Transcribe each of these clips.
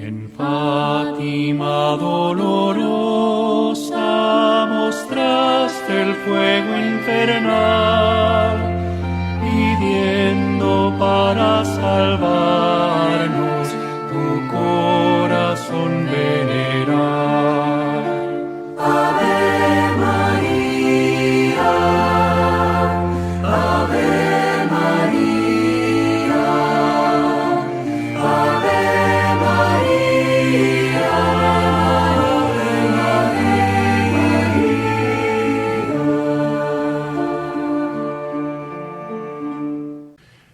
En Fátima dolorosa mostraste el fuego infernal, pidiendo para salvarnos tu corazón venerar. Ave María, Ave María, Ave María, Ave María.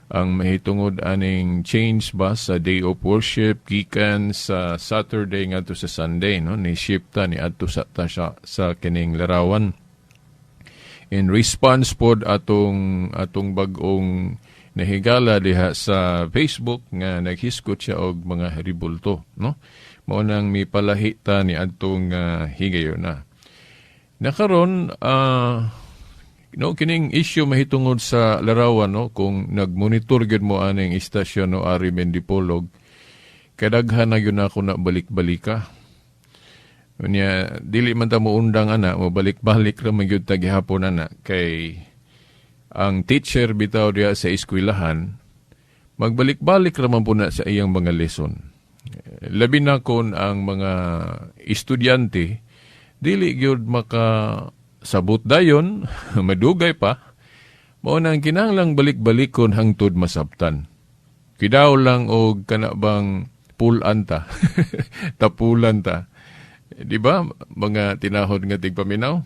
Ang mahitungod aning change ba sa day of worship gikan sa Saturday ngadto sa Sunday, no? Ni shift ta ni adto sa ta siya sa kining larawan in response pod atong bag-ong nahigala diha sa Facebook nga naghiskot siya og mga ribulto, no? Mao nang mipalahi ta ni adtong higayon na nakaron, no, kining issue mahitungod sa larawan, no? Kung nagmonitor gyud mo aning istasyon, no, Ari Mendipolog, kadaghan na gyud ako na balik-balika. Unya dili man ta mo undang ana, mo balik-balik ra man gyud ta gihapon ana, kay ang teacher bitaw diha sa eskwelahan magbalik-balik ra man po na sa iyang mga lesson. Labi na kon ang mga estudyante dili gyud maka sabot dayon, madugay pa, mao nang kinahanglang balik-balikon hangtod masabtan. Kidaw lang og kana bang pulan ta, tapulan ta. Di ba? Mga tinahod nga tigpaminaw.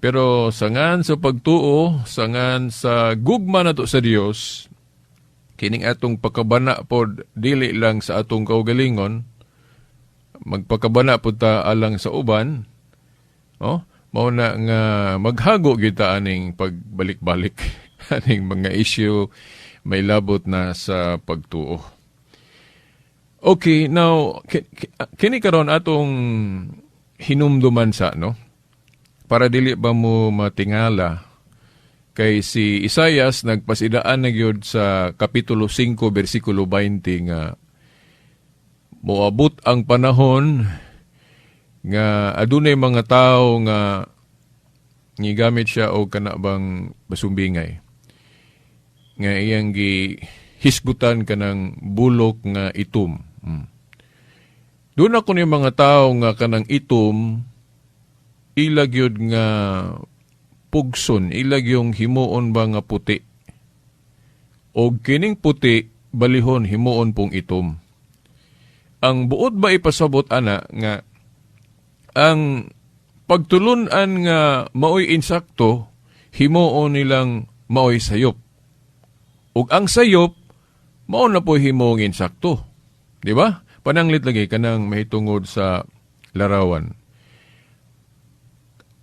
Pero sangan sa pagtuo, sangan sa gugma nato sa Dios, kining atong pakabana pod dili lang sa atong kaugalingon, magpakabana pod ta alang sa uban, oh, mao na nga maghago gyud ta aning pagbalik-balik aning mga issue may labot na sa pagtuo. Okay, now kini karon atong hinumduman sa, no, para dili ba mo matingala, kay si Isayas nagpasidaan na gyud sa kapitulo 5 bersikulo 20 nga moabot ang panahon nga adunay mga tao nga gigamit siya og kana bang basumbingay nga iyang gi hisgutan kanang bulok nga itom. Doon ako ni mga tao nga kanang itom ila gyud nga pugson, ila gyung himuon ba nga puti. Og kining puti balihon himuon pong itom. Ang buot ba ipasabot ana nga ang pagtulunan nga maoy insakto himuon nilang maoy sayop. Ug ang sayop mao na po himuong insakto. Di ba? Pananglit lagi kanang mahitungod sa larawan.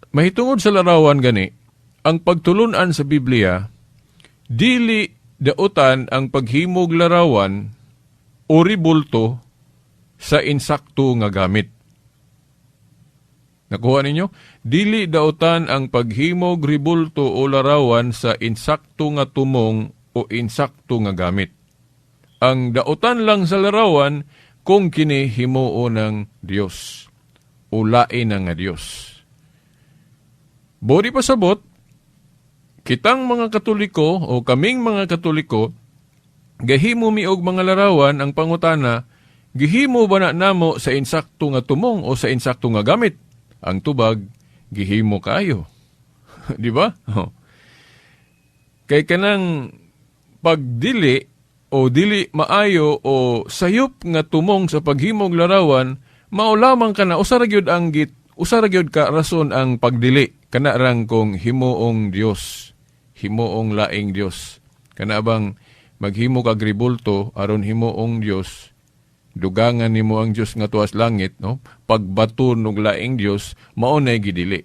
Mahitungod sa larawan gani, ang pagtulunan sa Biblia, dili dautan ang paghimog larawan o ribulto sa insakto nga gamit. Nakuha ninyo? Dili dautan ang paghimog ribulto o larawan sa insakto nga tumong o insakto nga gamit. Ang dautan lang sa larawan kung kini himuo ng Dios o lain na nga Dios. Bori pasabot, kitang mga Katoliko o kaming mga Katoliko, gahimo mi og mga larawan, ang pangutana, gihimo ba na namo sa insakto nga tumong o sa insakto nga gamit? Ang tubag, gihimo kaayo. Di ba? Oh. Kay kanang pagdili o dili maayo o sayop nga tumong sa paghimog larawan, mao lamang kana usa ra gyud ang git usa ra gyud ka rason ang pagdili, kana rang kung himuong Dios, himuong laing Dios. Kana bang maghimo kag ribulto aron himuong Dios, dugangan nimo ang Dios nga tuas langit, no? Pagbaton og laing Dios, mao nay gidili.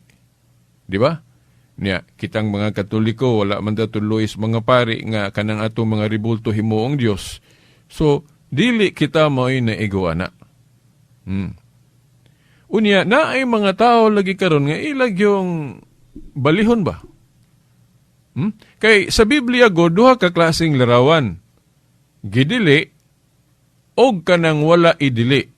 Di ba? Niya, kitang mga Katoliko, wala man ta tuloy mga pari nga kanang atong mga ribulto himuong Dios. So, dili kita mao'y naigo ana. Unya, naay mga tao lagi karon nga ilag yung balihon ba? Kay sa Biblia go, duha ka klaseng larawan. Gidili og kanang wala idili.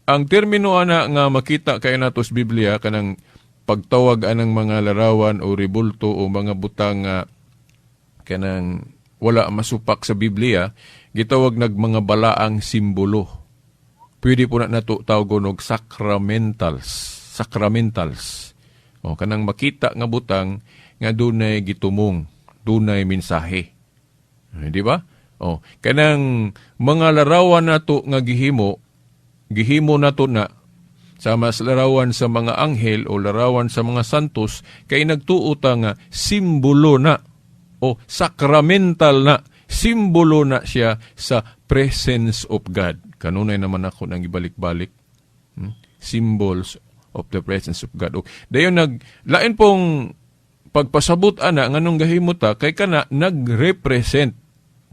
Ang termino ana nga makita kay nato sa Biblia, kanang pagtawag anang mga larawan o rebulto o mga butang nga kanang wala masupak sa Biblia, gitawag nag mga balaang simbolo. Pwede po na nato tawgon og sacramentals. Sacramentals. O kanang makita nga butang nga dunay gitumong, dunay mensahe. Eh, di ba? O kanang mga larawan nato nga gihimo, gihimo nato na sama sa larawan sa mga anghel o larawan sa mga santos, kay nagtuo ta nga simbolo na o sacramental na, simbolo na siya sa presence of God. Kanunay naman ako nang ibalik-balik. Symbols of the presence of God. O, dayon nag lain pong pagpasabot ana nganong gahimo ta, kay kana nagrepresent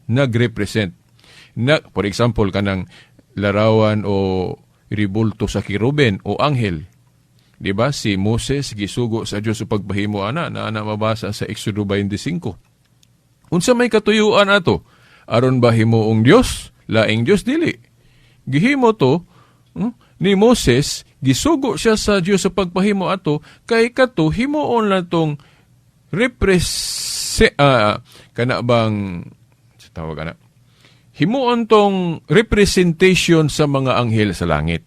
na, for example, kanang larawan o ribulto sa kiruben o anghel. Di ba? Si Moses gisugo sa Dios sa pagpahimo ana na ana mabasa sa Exodo 25. Unsa may katuyuan ato? Aron ba himuong Dios? Laing Dios, dili. Gihimo to ni Moses, gisugo siya sa Dios sa pagpahimo ato kay kato himuon lang tong represent kana bang sa tawag ana, himuon tong representation sa mga anghel sa langit.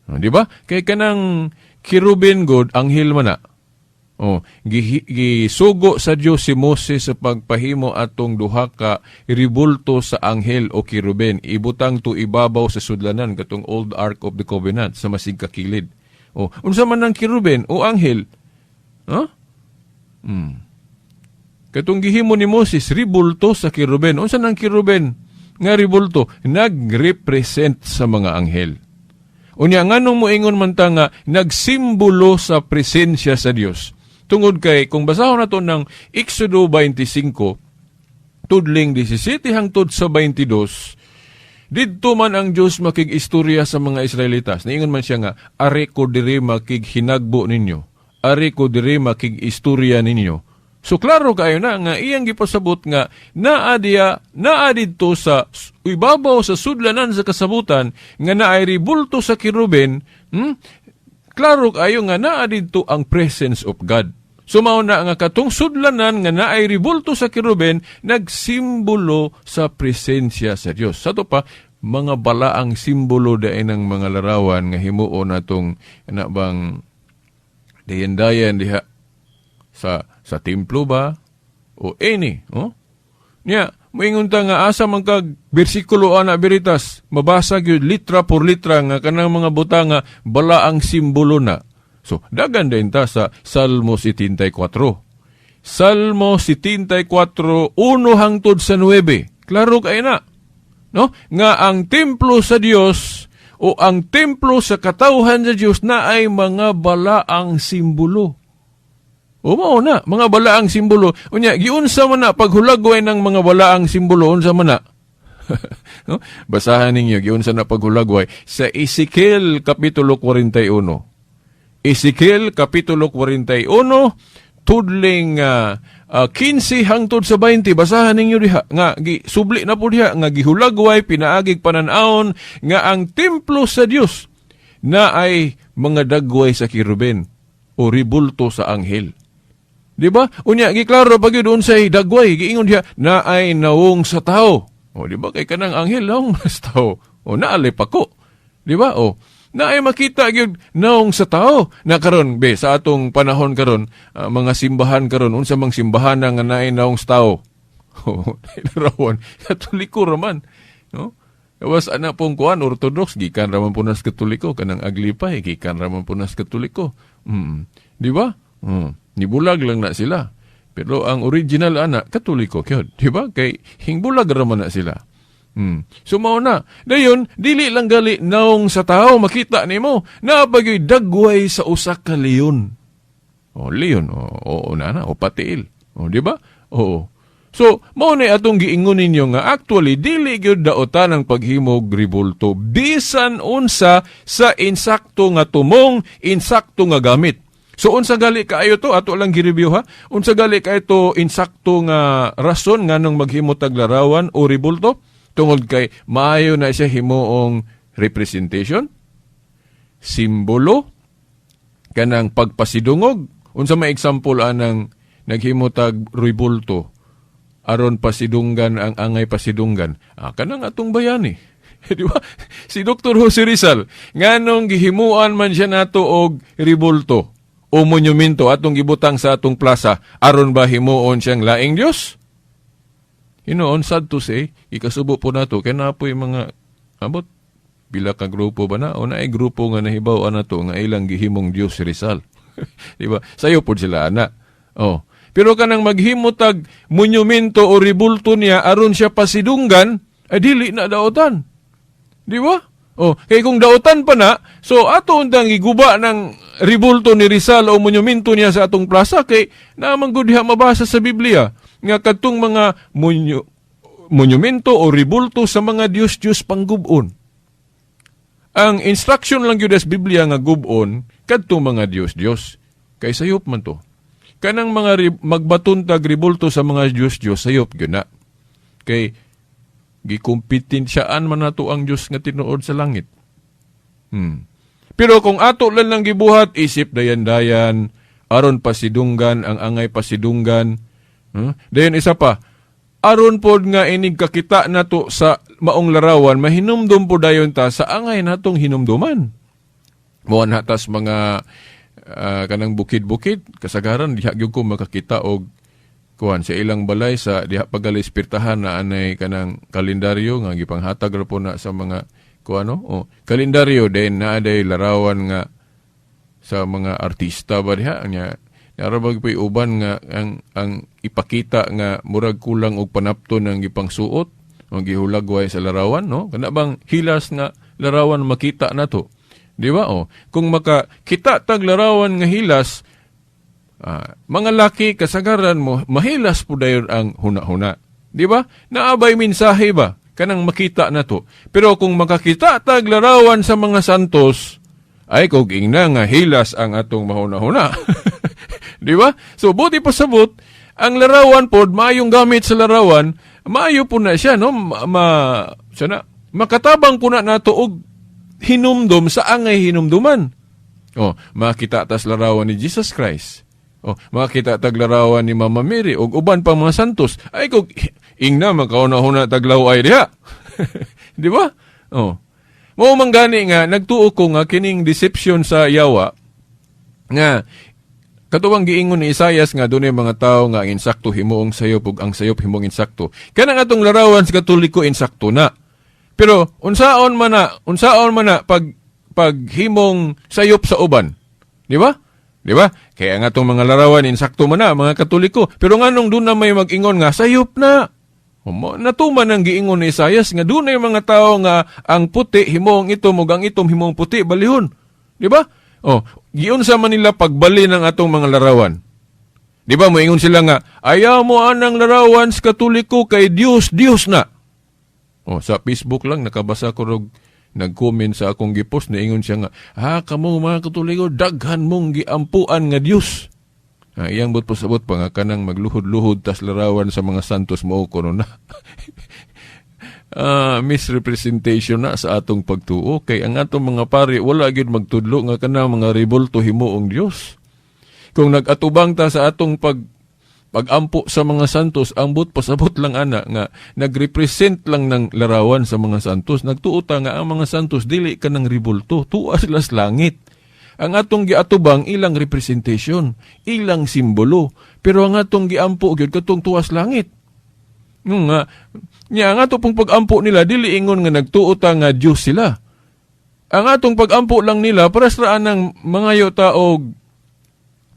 Oh, di ba? Kay kanang kerubin god, anghel man na. Oh, gisugo sa Dios si Moses sa pagpahimo atong duha ka ribulto sa anghel o kerubin. Ibutang to ibabaw sa sudlanan, katong old Ark of the Covenant sa masig kakilid. Oh, unsa man ang kerubin o anghel? Huh? Katong gihimo ni Moses, ribulto sa kerubin. Unsa nang kerubin nga ribulto? Nagrepresent sa mga anghel. Unya, nganong moingon man ta nga nagsimbolo sa presensya sa Dios? Tungod kay kung basahon nato ng Exodo 25 tudling 17 hangtod sa 22, didto man ang Dios makig-istorya sa mga Israelitas. Niingon man siya nga, "Ari ko diri makig-hinagbo ninyo. Ari ko diri makig-istorya ninyo." So klaro kayo na nga iyang gipasabot nga naa diya, naa didto sa ibabaw sa sudlanan sa kasabutan nga naay ribulto sa kiruben, Klaro kayo nga naa didto ang presence of God. So mao na nga katong sudlanan nga naay ribulto sa kiruben nagsimbolo sa presensya sa Dios. Sa to pa, mga balaang simbolo dain ng mga larawan nga himuon natong na bang dayan-dayan diha sa templo ba o any, oh? Nya, moingon ta nga asa man kag bersikulo ana, Veritas, mabasa gyud litra por litra nga kanang mga butang nga balaang simbolo na. So, dagan din ta sa Salmo 74. Salmo 74, 1 hangtod sa 9. Klaro kay na. No? Nga ang templo sa Dios o ang templo sa katawhan sa Dios na ay mga balaang simbolo. O mao na, mga balaang simbolo. Unya, giunsa man na paghulagway ng mga balaang simbolo, unsa man na? No? Basahan ninyo, giunsa na paghulagway sa Ezekiel Kapitulo 41. Ezekiel Kapitulo 41, tudling 15 hangtod sa 20, basahan ninyo diha nga gi subli na po diha nga gihulagway pinaagig panan-awon nga ang templo sa Dios na ay mga dagway sa kiruben o ribulto sa anghel. Di ba? Unya, giklaro pa gyud unsay dagway, giingon diha na ay nawong sa tao. O di ba kay kanang anghel nawong sa tao. O naali pa ko. Di ba? O na ay makita gyud naong sa tao. Na karon be sa atong panahon karon, mga simbahan karon, unsa mang simbahan na nga naay naong sa tao? Larawan Katoliko raman, no? Gawas ana pong kuan, Orthodox, gikan raman po nas Katoliko, kanang Aglipay gikan raman po nas Katoliko. Di ba? Nibulag lang na sila. Pero ang original ana, Katoliko gyud, di ba? Kay hingbulag raman na sila. So mao na. Dayon, dili lang gali naong sa tao makita nimo. Naa pa gyoy dagway sa usa ka leon. O leon, o, o, na na, o patiil. O di ba? Oo. So, mao na atong giingon ninyo nga actually dili gyud daotan ang paghimog ribulto bisan unsa sa insakto nga tumong, insakto nga gamit. So unsa gali kaayo to, ato lang gi-review ha. Unsa gali kaayo to insakto nga rason nganong maghimo tag larawan o ribulto? Tungod kay maayo na siya himuong representation. Simbolo, kanang pagpasidungog. Unsa may example anang naghimo tag ribulto aron pasidunggan ang angay pasidunggan? Ah, kanang atong bayani. Di ba? Si Dr. Jose Rizal, nganong gihimuan man siya nato og ribulto o monumento atong gibutang sa atong plaza, aron ba himuon siyang laing Dios? Hinuon, sad to say, ikasubo po nato kay naa poy mga abot pila ka grupo ba na o naay grupo nga nahibaw nato nga ilang gihimong Dios si Rizal. Di ba? Sayo pod sila ana. Oh. Pero kanang maghimo tag monumento o ribulto niya aron siya pasidunggan, ay dili na daotan. Di ba? Oh, kay kung daotan pa na, so ato untang giguba ng ribulto ni Rizal o monumento niya sa atong plaza kay naman gud diha mabasa sa Biblia nga kadtong mga monumento o ribulto sa mga Dios-Dios panggub-on. Ang instruction lang gyud sa Biblia nga gub-on kadtong mga Dios-Dios. Kay sayop man to. Kanang mga magbaton tag ribulto sa mga Dios-Dios, sayop gyud na. Kay gikumpetensyahan man nato ang Dios nga tinuod sa langit. Pero kung ato lang lang gibuhat isip dayan-dayan aron pasidunggan ang angay pasidunggan. Dayon isa pa, aron pod nga inig kakita nato sa maong larawan, mahinumdum po dayon ta sa angay natong hinumduman. Mo tas mga kanang bukid-bukid, kasagaran diha gyud ko makakita og kuan sa ilang balay sa diha pagalis pirtahan na anay kanang kalendaryo nga gipanghatag ra po na sa mga kuan, no? Oh, kalendaryo then naa day larawan nga sa mga artista ba diha nya. Narabag po'y uban nga ang ipakita nga murag kulang og panapton ang gipangsuot o gihulagway sa larawan, no? Kana bang hilas nga larawan makita nato, di ba? Oh, kung makakita tag larawan nga hilas, mga laki kasagaran mo mahilas po dayon ang huna-huna. Di ba? Naabay mensahe ba kanang makita nato. Pero kung makakita tag larawan sa mga santos, ay kog ingna nga hilas ang atong mahuna-huna. Di ba? So buti pasabot, ang larawan pod, maayong gamit sa larawan, maayo po na siya, no? Sana makatabang po na nato og hinumdum sa angay hinumduman. Oh, makita tas larawan ni Jesus Christ. Oh, makita tag larawan ni Mama Mary ug uban pang mga santos. Ay kog ingna makauna-huna taglaw ay diha. Di ba? Oh. Mao man gani nga nagtuo ko nga kining deception sa yawa nga katuwang giingon ni Isayas nga dunay mga tawo nga ang insakto himuong sayop ug ang sayop himuong insakto. Kanang atong larawan sa Katoliko, insakto na. Pero unsaon man na pag paghimong sayop sa uban? Di ba? Di ba? Kaya nga atong mga larawan insakto man na mga Katoliko. Pero nganong doon na may mag-ingon nga sayop na? Natuman ang giingon ni Isayas nga dunay mga tao nga ang puti himuong itom ug ang itom himuong puti balihon. Di ba? Oh, giunsa man nila pagbali ng atong mga larawan. Di ba moingon sila nga ayaw mo anang larawan sa Katoliko kay Dios Dios na. Oh, sa Facebook lang nakabasa ko rog nag-comment sa akong gipost, niingon siya nga, "Ha, kamo mga Katoliko, daghan mong giampuan nga Dios." Ah, iyang but pasabot pa nga kanang magluhod-luhod tas larawan sa mga santos mo kuno na. Misrepresentation na sa atong pagtuo kay ang atong mga pari wala gyud magtudlo nga kanang mga rebulto himuong Dios. Kung nag-atubang ta sa atong pagampo sa mga santos, ang but pasabot lang ana nga nagrepresent lang ng larawan sa mga santos. Nagtuo ta nga ang mga santos dili kanang rebulto, tuwa sila sa langit. Ang atong giatubang ilang representation, ilang simbolo, pero ang atong giampo gyud katong tuwas langit. Nga nya ang ato pong pagampo nila dili ingon nga nagtuo ta nga Dios sila. Ang atong pagampo lang nila para sa anang mangayo ta og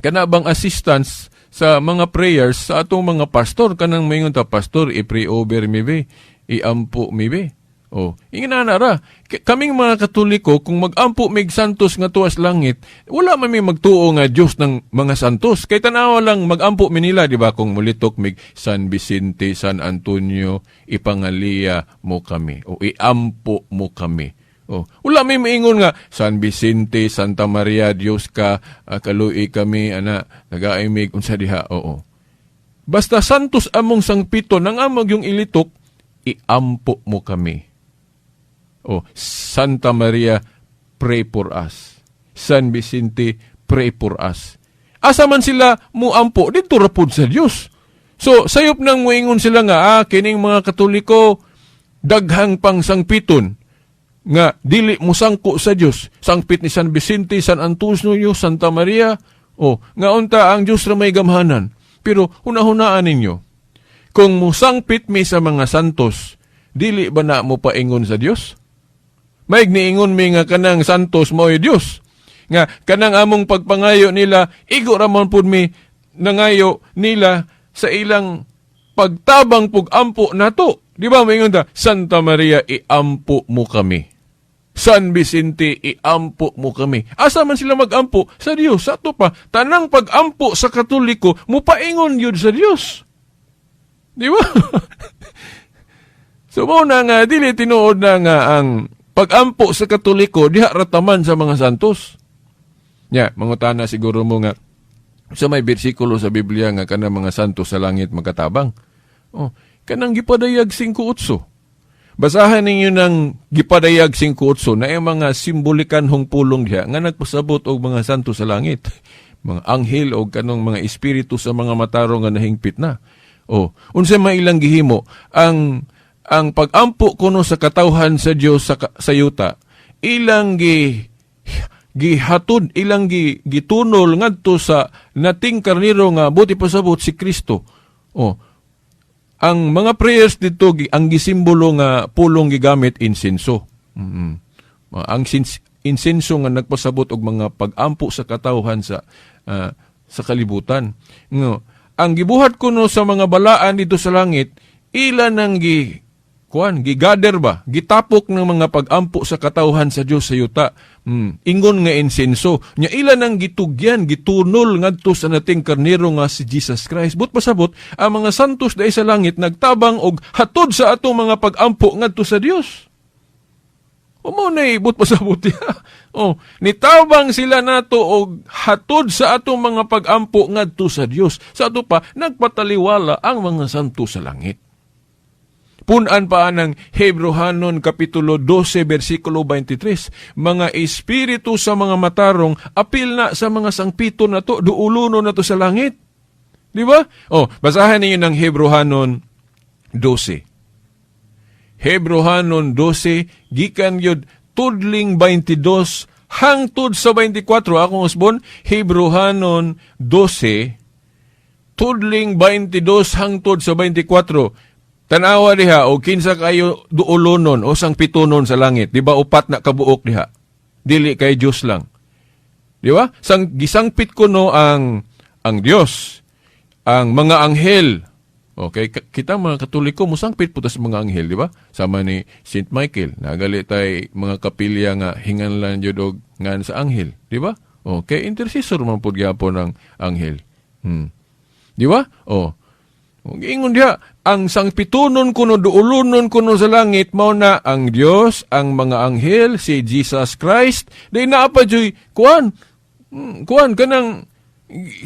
kana bang assistance sa mga prayers sa atong mga pastor, kanang maingon ta, "Pastor, i-pray over mi be, iampo mi be." Oh, ingana na ra. Kaming mga Katoliko, kung magampo mig santos nga tuwas langit, wala man mi magtuo nga Dios ng mga santos. Kay tanawa lang magampo mi nila, di ba? Kung mulitok mig San Vicente, San Antonio, ipangaliya mo kami o iampo mo kami. Oh, wala may maingon nga San Vicente, Santa Maria, Dios ka, kaluoy kami ana, nagaimig unsa diha. Oo. Basta santos among sangpito nang amog yung ilitok, iampo mo kami. Oh, Santa Maria, pray for us. San Vicente, pray for us. Asa man sila muampo? Didto ra pud sa Dios. So, sayop nang muingon sila nga, kining mga Katoliko, daghang pang sangpiton, nga dili musangko sa Dios. Sangpit ni San Vicente, San Antonio, Santa Maria, oh, nga unta ang Dios ra may gamhanan. Pero hunahunaan ninyo, kung musangpit mi sa mga santos, dili ba na mo paingon sa Dios? Maig niingon mi nga kanang santos mao'y Dios. Nga kanang among pagpangayo nila, igo ra man pud mi nangayo nila sa ilang pagtabang pug ampo nato. Di ba moingon ta, "Santa Maria, iampo mo kami. San Vicente, iampo mo kami." Asa man sila magampo? Sa Dios. Sa ato pa, tanang pagampo sa Katoliko, mupaingon yun sa Dios. Di ba? So mao na nga, dili tinuod na nga ang pagampo sa Katoliko, diha rataman sa mga santos. Ya, mangutana siguro mo nga, sa may bersikulo sa Biblia nga kanang mga santos sa langit magkatabang? Oh, kanang gipadayag 5.8. Basahan ninyo ng gipadayag 5.8 na yung mga simbolikanhong pulong diha nga nagpasabot og mga santo sa langit. Mga anghel o kanong mga espiritu sa mga matarong nga nahingpit na. Oh, unsa may ilang gihimo? Ang pagampo kuno sa katawhan sa Dios sa yuta, ilang gihatod, ilang gitunol ngadto sa nating karniro nga buot ipasabot si Kristo. Oh, ang mga prayers dito, ang gisimbolo nga pulong gigamit, insenso. Ang insenso nga nagpasabot og mga pagampo sa katawhan sa kalibutan. Ngo, ang gibuhat kuno sa mga balaan dito sa langit, ila nang gi kuan, gigather ba, gitapok ng mga pagampo sa katawhan sa Dios sa yuta. Ingon nga insenso. Nya ila nang gitugyan, gitunol ngadto sa nating karnero nga si Jesus Christ. But pasabot, ang mga santos dai sa langit nagtabang og hatod sa atong mga pagampo ngadto sa Dios. O mao na but pasabot ya. Oh, nitabang sila nato og hatod sa atong mga pagampo ngadto sa Dios. Sa ato pa nagpataliwala ang mga santo sa langit. Punan pa ng Hebrohanon Kapitulo 12 versikulo 23, mga espiritu sa mga matarong apil na sa mga sangpito na to, duuluno na to sa langit. Di ba? Oh, basahan ninyo ng Hebrohanon 12. Hebrohanon 12, gikan yun tudling 22 hangtod sa 24. Akong usbon, Hebrohanon 12, tudling 22 hangtod sa 24. Tanawa diha o kinsa kayo duolonon o sangpitonon sa langit. Di ba upat na kabuok diha? Dili kay Dios lang. Di ba? Sang gisangpit ko no ang Dios, ang mga anghel. Okay, kita mga Katoliko musangpit po sa mga anghel, di ba? Sama ni Saint Michael, nagali tay mga kapilya nga hinganlan jud og ngan sa anghel, di ba? Okay, intercessor man pud gyapon ang anghel. Di ba? Oh. Ingon diha, ang sangpitunon kuno, duulunon kuno sa langit mao na ang Dios, ang mga anghel, si Jesus Christ. Di naa pa juy kuan. Kuan kanang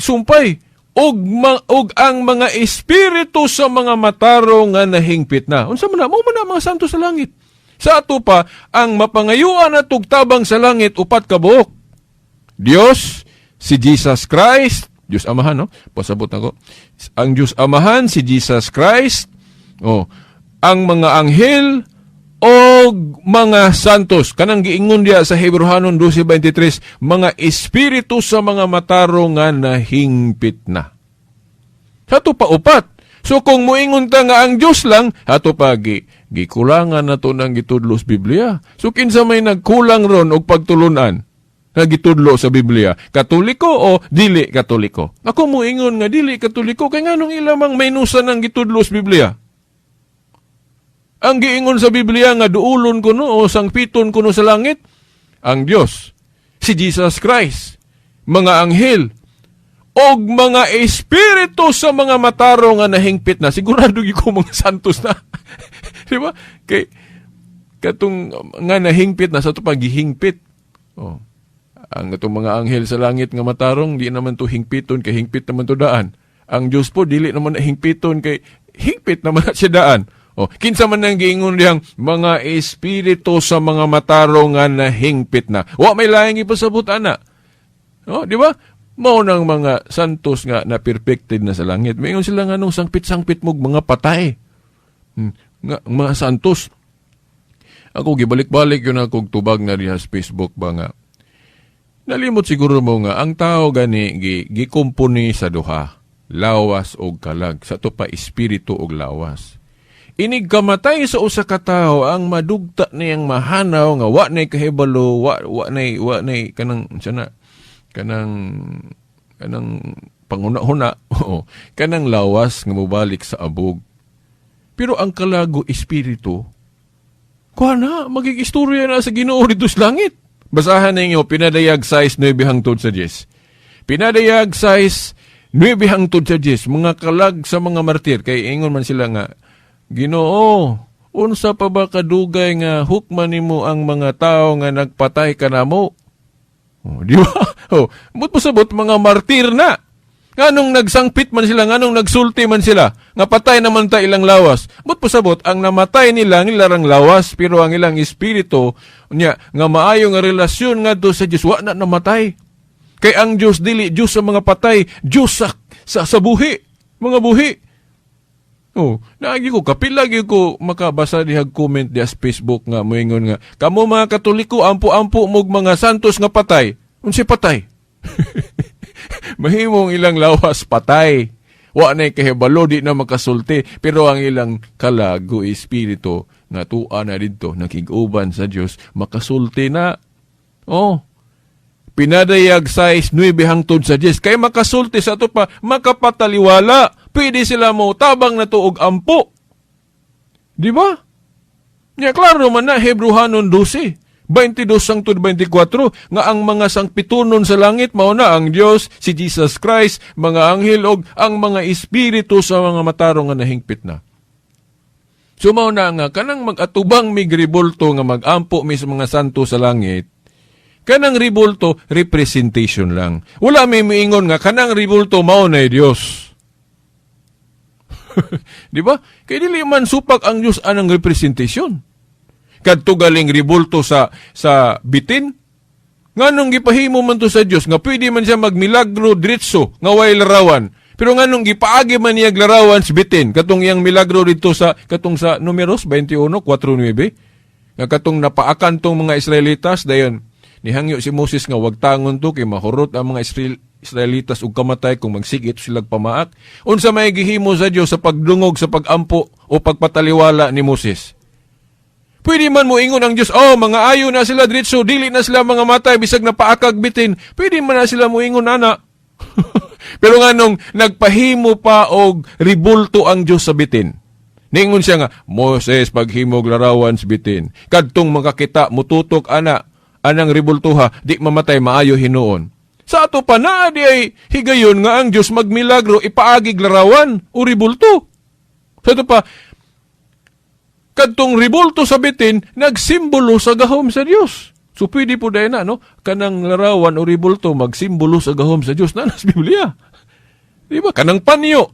sumpay og ang mga espiritu sa mga matarong nga nahingpit na. Unsa man na? Mao man na mga santo sa langit. Sa ato pa, ang mapangayuan at tabang sa langit, upat ka buok. Dios, si Jesus Christ, Diyos Amahan, no? Pasabot ako. Ang Diyos Amahan, si Jesus Christ, oh, ang mga anghel, og mga santos. Kanang giingon diya sa Hebrohanon 12.23, mga espiritu sa mga matarong nga nahingpit na. Ato pa upat. So kung muingon ta nga ang Diyos lang, ato pa gikulangan na to ng gitudlo sa Biblia. So kinsa may nagkulang ron og pagtulunan nga gitudlo sa Biblia? Katoliko o dili Katoliko? Ako muingon nga dili Katoliko kay nganong ilamang maynusan ang gitudlo sa Biblia? Ang giingon sa Biblia nga duulon kuno o sangpiton kuno sa langit, ang Dios, si Jesus Christ, mga anghel, og mga espiritu sa mga matarong nga nahingpit na. Sigurado gyud ko mga santos na. Di ba? Kay katong nga nahingpit na, sa ato pag gihingpit. Oh. Ang atong mga anghel sa langit nga matarong di naman to hingpiton kay hingpit naman to daan. Ang Dios po dili naman na hingpiton kay hingpit naman na siya daan. Oh, kinsa man nang giingon diyang mga espiritu sa mga matarong nga nahingpit na? Wa may laing ipasabot ana. Oh, di ba? Mao nang mga santos nga na perfected na sa langit. Moingon sila nga nung sangpit-sangpit mo mga patay. Nga, mga santos. Ako gibalik-balik yun akong tubag na diha sa Facebook ba nga. Nalimot siguro mo nga ang tao gani gikumpuni sa duha, lawas og kalag, sa to pa espiritu og lawas. Inig kamatay sa usa ka tawo, ang madugta niyang mahanaw nga wa nay kahibalo, wa nay kanang unsa na kanang panguna-huna, oo, kanang lawas nga mobalik sa abog. Pero ang kalago espiritu, kuha na, magigistorya na sa Ginoo dito sa langit. Basahan ninyo, Pinadayag 6, 9 hangtod sa 10. Pinadayag 6, 9 hangtod sa 10, mga kalag sa mga martir, kay ingon man sila nga, "Ginoo, unsa pa ba kadugay nga hukman nimo ang mga tao nga nagpatay kanamo?" Oh, di ba? Oh, but pasabot mga martir na. Nganong nagsangpit man sila, nganong nagsulti man sila, nga patay naman ta ilang lawas. But pasabot, ang namatay nila, ang ilang lawas, pero ang ilang espiritu, nya, nga maayo nga relasyon nga do sa Diyos, wa na namatay. Kay ang Diyos dili Diyos sa mga patay, Diyos sa buhi, mga buhi. Oh, naagi ko kapila gyud ko makabasa dihag comment diha sa Facebook nga moingon nga kamo mga Katoliko, ampo-ampo mog mga santos nga patay. Unsay patay? Mahimong ilang lawas patay. Wa na kahibalo, di na makasulti, pero ang ilang kalago espiritu nga tua na didto nakig-uban sa Dios makasulti na. Oh. Pinadayag 6, 9 hangtod sa 10. Kay makasulti, sa ato pa, makapataliwala. Pwede sila mo tabang na tuog ampo. Di ba? Nya klaro man na Hebreohanon 12, 22 hangtod 24 nga ang mga sangpitunon sa langit mao na ang Dios, si Jesus Christ, mga anghel og ang mga espiritu sa mga matarong nga nahingpit na. So mao na nga kanang mag-atubang mig rebulto nga mag-ampo mi sa mga santo sa langit, kanang rebulto representation lang. Wala may miingon nga kanang rebulto mao na Dios. Di ba? Kay dili man supak ang Dios anang representation. Kadto galing rebulto sa bitin, nganong gipahimo man to sa Dios nga pwede man siya magmilagro diretso nga way larawan? Pero nganong gipaagi man niya larawan sa bitin katong iyang milagro dito sa katong sa Numeros 21:4-9, nga katong napaakan tong mga Israelitas, dayon nihangyo si Moses nga wag tangon to kay mahurot ang mga Israelitas ug kamatay kung magsigit sila pamaak? Unsa may gihimo sa Dios sa pagdungog sa pagampo o pagpataliwala ni Moses? Pwede man mo ingon ang Diyos, "Oh, mga ayo na sila diretso, dili na sila mga matay, bisag na paakag bitin." Pwede man na sila mo ingon ana. Pero nga nung nagpahimo pa og ribulto ang Diyos sa bitin. Ningon siya nga, "Moses, paghimog larawan sa bitin. Kadtong makakita, mututok ana, anang ribultuha, di mamatay, maayo hinuon." Sa ato pa na, di ay higayon nga ang Diyos magmilagro, ipaagig larawan o ribulto. Sa ato pa, kadtong ribulto sa bitin, nagsimbolo sa gahom sa Dios. So pwede po dahil na, no? Kanang larawan o ribulto, magsimbolo sa gahom sa Dios. Na nas Biblia. Di ba? Kanang panyo.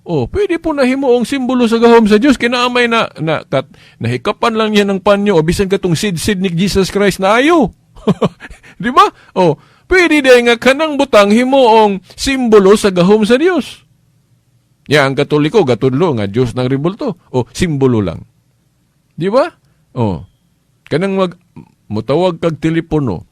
Oh, pwede po na himuong simbolo sa gahom sa Dios. Kinaamay na kat, nahikapan lang niya ng panyo o bisan katong sid-sid ni Jesus Christ na ayo. Di ba? Oh, pwede dahil nga kanang butang himuong simbolo sa gahom sa Dios. Ya, ang Katoliko, gatudlo nga Diyos ng ribulto. O, simbolo lang. Di ba? Oh. Kanang mutawag kag telepono.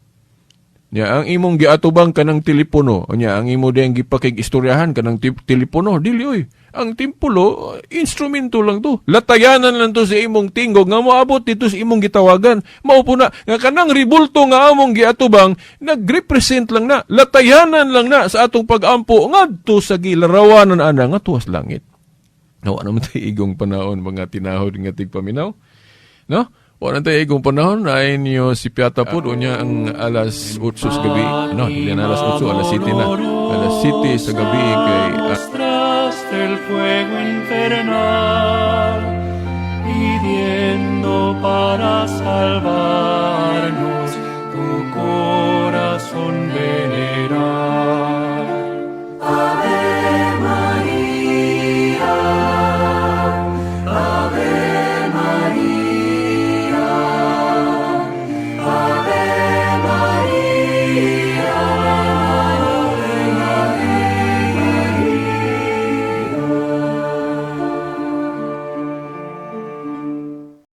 Nya ang imong giatubang kanang telepono, nya ang imo diyang gipakig-istoryahan kanang telepono, dili oy. Ang timpulo, instrumento lang to. Latayanan lang to sa imong tingog nga moabot dito sa imong gitawagan. Mao po na nga kanang ribulto nga among giatubang nagrepresent lang na, latayanan lang na sa atong pag-ampo ngadto sa gilarawanan ana nga tuwas langit. Nawa naman tayo igong panahon, mga tinahod nga tigpaminaw. No? Wala tayo igong panahon na inyo si Piata po unya ang alas 8 sa gabi. No, hindi na alas 8, alas 7 na. Alas 7 sa gabi kay Mostraste el fuego infernal, pidiendo para salvarnos.